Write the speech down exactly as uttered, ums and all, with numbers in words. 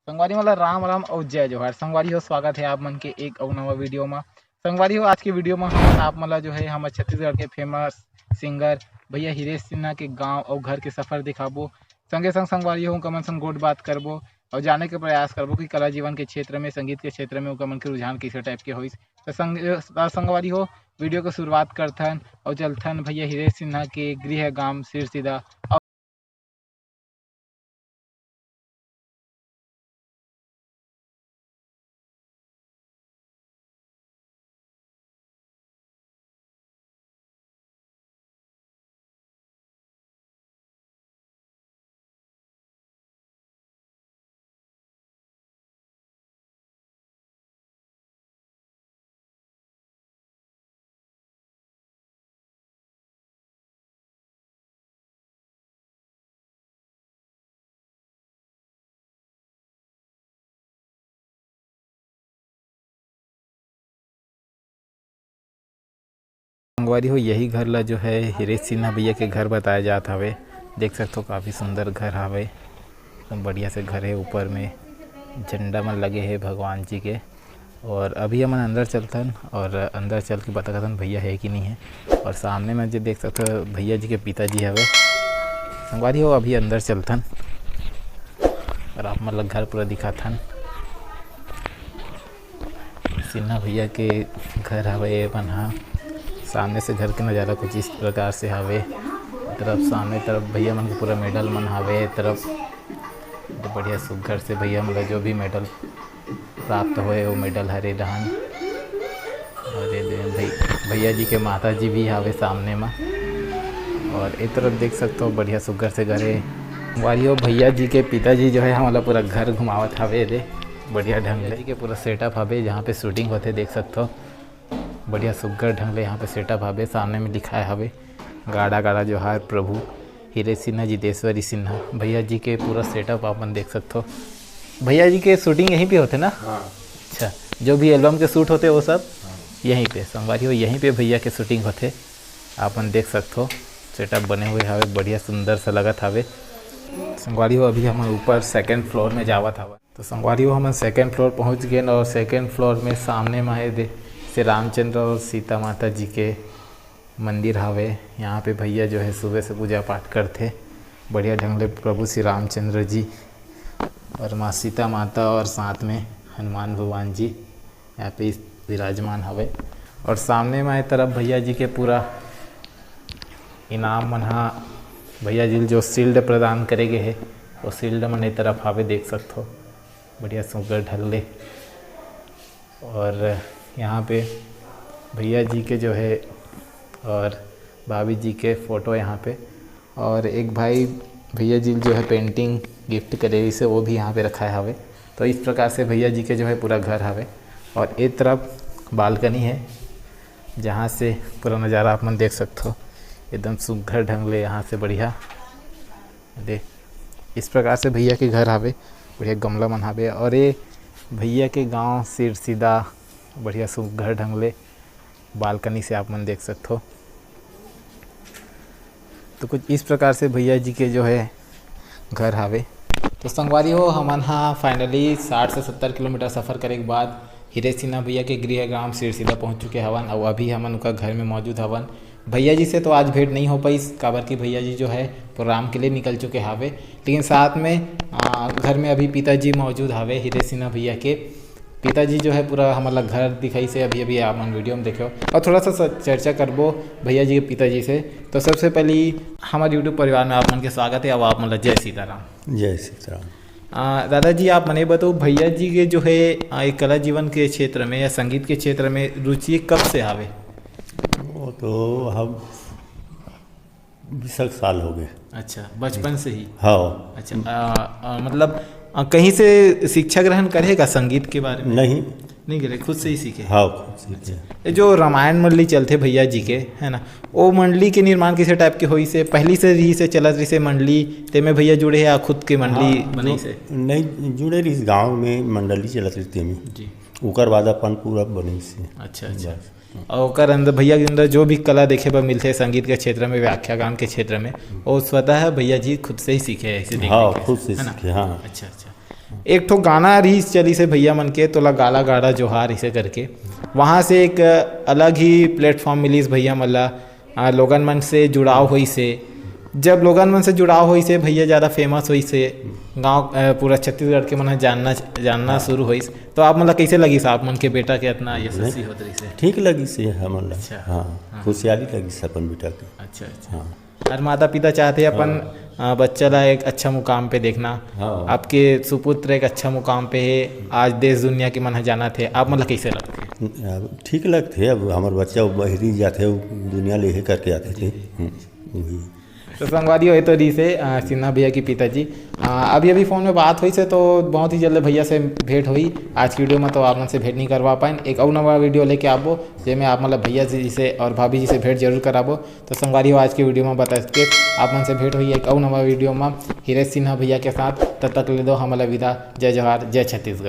संगवारी मन ला राम राम अउ जय जोहार। संगवारी हो, स्वागत हे आप मन के एक अउ नवा वीडियो म। संगवारी हो, आज के वीडियो म हमन आप मन ला जो हे हमर छत्तीसगढ़ के फेमस सिंगर भैया हिरेश सिन्हा के गांव अउ घर के सफर दिखाबो। संगे संग संगवारी हो, उनकर मन संग गोठ बात करबो अउ जाने के प्रयास करबो कि कला जीवन के क्षेत्र में, संगीत के क्षेत्र में उनकर मन के रुझान कइसे टाइप के होइस। त संग, त संगवारी हो, वीडियो के शुरुआत करथन अउ चलथन भैया हिरेश सिन्हा के गृह गांव सिरसिदा। संगवारी हो, यही घर ला जो है हिरेश सिन्हा भैया के घर बताया जात हवे। देख सकथो, काफ़ी सुंदर घर हवे, एकदम बढ़िया से घर है। ऊपर में झंडा मन लगे है भगवान जी के। और अभी हमन अंदर चलथन और अंदर चल के पता करथन भैया है कि नहीं है। और सामने में जो देख सकथो, भैया जी के पिताजी हवे। संगवारी हो, अभी अंदर चलथन और आप मन ला घर पूरा दिखाथन। सिन्हा भैया के घर हवे ये मन हा। सामने से घर के नज़ारा कुछ इस प्रकार से हवे। तरफ, सामने तरफ भैया मन के पूरा मेडल मन हवे। तरफ तो बढ़िया सुग्घर से भैया मन ला जो भी मेडल प्राप्त होए, वो मेडल हरे डहन। और ये दे भई-, भैया जी के माता जी भी हवे सामने मा। और ए तरफ देख सकथो, बढ़िया सुग्घर से घर हे। संगवारी हो, भैया जी के पिताजी जो है, हमला पूरा घर घुमावत हवे दे, बढ़िया ढंग ले। भैया जी के पूरा सेटअप हवे, जहाँ पे शूटिंग होथे, देख सकथो, बढ़िया सुग्घर ढंग ले यहाँ पे सेटअप हवे। सामने में लिखाए हवे, गाड़ा गाड़ा जोहार प्रभु हिरे सिन्हा, जितेश्वरी सिन्हा। भैया जी के पूरा सेटअप आप मन देख सकथो। भैया जी के शूटिंग यहीं पे होथे ना? हाँ। अच्छा, जो भी एल्बम के शूट होथे, वो सब हाँ। यहीं पे। संगवारी हो, यहीं पे भैया के शूटिंग होथे, आप मन देख सकथो। सेटअप बने हुए हवे, बढ़िया सुंदर सा लगत हवे। संगवारी हो, अभी हमन ऊपर सेकंड फ्लोर में जावत हवन। तो संगवारी हो, हमन सेकंड फ्लोर पहुंच गेन और सेकंड फ्लोर में सामने में हे दे श्री रामचंद्र और सीता माता जी के मंदिर हावे। यहाँ पे भैया जो है सुबह से पूजा पाठ करथे, बढ़िया ढंग ले प्रभु श्री रामचंद्र जी और माँ सीता माता और साथ में हनुमान भगवान जी यहाँ पे विराजमान हवे। और सामने में ए तरफ भैया जी के पूरा इनाम मन हा, भैया जी ल जो शील्ड प्रदान करे गे हे, वो शील्ड मन ए तरफ हावे, देख सकथो, बढ़िया सुंदर ढंग ले। और यहाँ पे भैया जी के जो है और भाभी जी के फोटो यहाँ पे, और एक भाई भैया जी जो है पेंटिंग गिफ्ट करे रहिसे, वो भी यहाँ पे रखाए हवे। तो इस प्रकार से भैया जी के जो है पूरा घर हवे। और ए तरफ बालकनी है, जहाँ से पूरा नज़ारा आप मन देख सकथो, एकदम सुघर ढंग ले यहाँ से बढ़िया। दे, इस प्रकार से भैया के घर हवे, बढ़िया गमला मन हवे। और ये भैया के गांव सिरसिदा, बढ़िया सुघर ढंग ले बालकनी से आप मन देख सकथो। तो कुछ इस प्रकार से भैया जी के जो है घर हावे। तो संगवारी हो, हमन हा finally साठ से सत्तर किलोमीटर सफर करे के बाद हीरे सिन्हा भैया के गृह ग्राम सिरसिदा पहुंच चुके हवन। और अभी हमन उनका घर में मौजूद हवन। भैया जी से तो आज भेंट नहीं हो पाइस, काबर कि भैया जी जो है प्रोग्राम के लिए निकल चुके हावे, लेकिन साथ में आ, घर में अभी पिताजी मौजूद हावे हीरे सिन्हा भैया के। पिताजी जो है पूरा हमन ला घर दिखाइसे, अभी अभी आप मन वीडियो में देखे हो। और थोड़ा सा स-, चर्चा करबो भैया जी के पिताजी से। तो सबसे पहली हमारे YouTube परिवार में आप मन के स्वागत है। अब आप मन ला जय सीताराम। जय सीताराम। आ, दादाजी, आप मन ये बताओ, भैया जी के जो है आ, ये कला जीवन के क्षेत्र में या संगीत के क्षेत्र में रुचि कब से हावे? वो तो हम बीस एक साल हो गए। अच्छा, बचपन से ही? हाँ। अच्छा, आ, आ, मतलब आ, कहीं से शिक्षा ग्रहण करे का संगीत के बारे में? नहीं। नहीं करे, खुद से ही सीखे? हाँ, खुद सीखे। ये जो रामायण मंडली चलथे भैया जी के, है ना, वो मंडली के निर्माण किसे टाइप के होइसे? पहली से रहिसे, चलत रहिसे मंडली, तेमे भैया जुड़े या खुद के मंडली हाँ, बनाइसे? नहीं, जुड़े रहिस, गांव में मंडली चलत रहिस तेमे। जी। ओकर बाद अपन पूरा बनिसे। अच्छा, अच्छा। बस। और ओकर अंदर, भैया के अंदर जो भी कला देखे बर मिलथे संगीत के क्षेत्र में, व्याख्या गान के क्षेत्र में, वो स्वतः भैया जी खुद से ही सीखे, ऐसे देखने हाँ, के, खुद से है ना? सीखे, हाँ। अच्छा, अच्छा। एक ठो गाना रिलीज चलिस हे भैया मन के, तोला गाला गाड़ा जोहार इसे करके, वहाँ से एक अलग ही प्लेटफॉर्म मिलिस भैया मन ला। आ, लोगन मन से जुड़ाव होइस हे। जब लोगन मन से जुड़ाव होइस हे भैया, ज़्यादा फेमस होइस हे, गाँव, अ, पूरा छत्तीसगढ़ के मन ह जानना जानना शुरू होइस, तो आप मन ला कइसे लगिस, आप मन के बेटा के इतना यशस्वी होत रहिस हे? ठीक लगिस हे हमन ला। अच्छा। हाँ, हाँ। खुशहाली लगिस अपन बेटा के। अच्छा, अच्छा। हाँ। हर माता पिता चाहथे अपन, हाँ। अ, बच्चा ला एक अच्छा मुकाम पे देखना। हाँ। आपके सुपुत्र एक अच्छा मुकाम पे हे, आज देश दुनिया के मन ह जानत हे, आप मन ला कइसे लगथे? अब ठीक लगथे, अब हमर बच्चा बहिरी जाथे, दुनिया ले हे करके आथे जी, जी। हम्म, वही। तो संगवारी हो, ये तो रहिस हे, अ, सिन्हा भैया के पिताजी। अ, अभी अभी फोन में बात होइस हे, तो बहुत ही जल्द भैया से भेंट होही। आज की वीडियो में तो आप मन से भेंट नहीं करवा पाएन, एक अउ नवा वीडियो लेके आबो, जेमे आप मन ला भैया जी से और भाभी जी से भेंट जरूर कराबो। तो संगवारी हो, आज के वीडियो में बता के आप मन से भेंट होही एक अउ नवा वीडियो में हिरेश सिन्हा भैया के साथ। तब तक ले दो हमन ला विदा। जय जोहार, जय छत्तीसगढ़।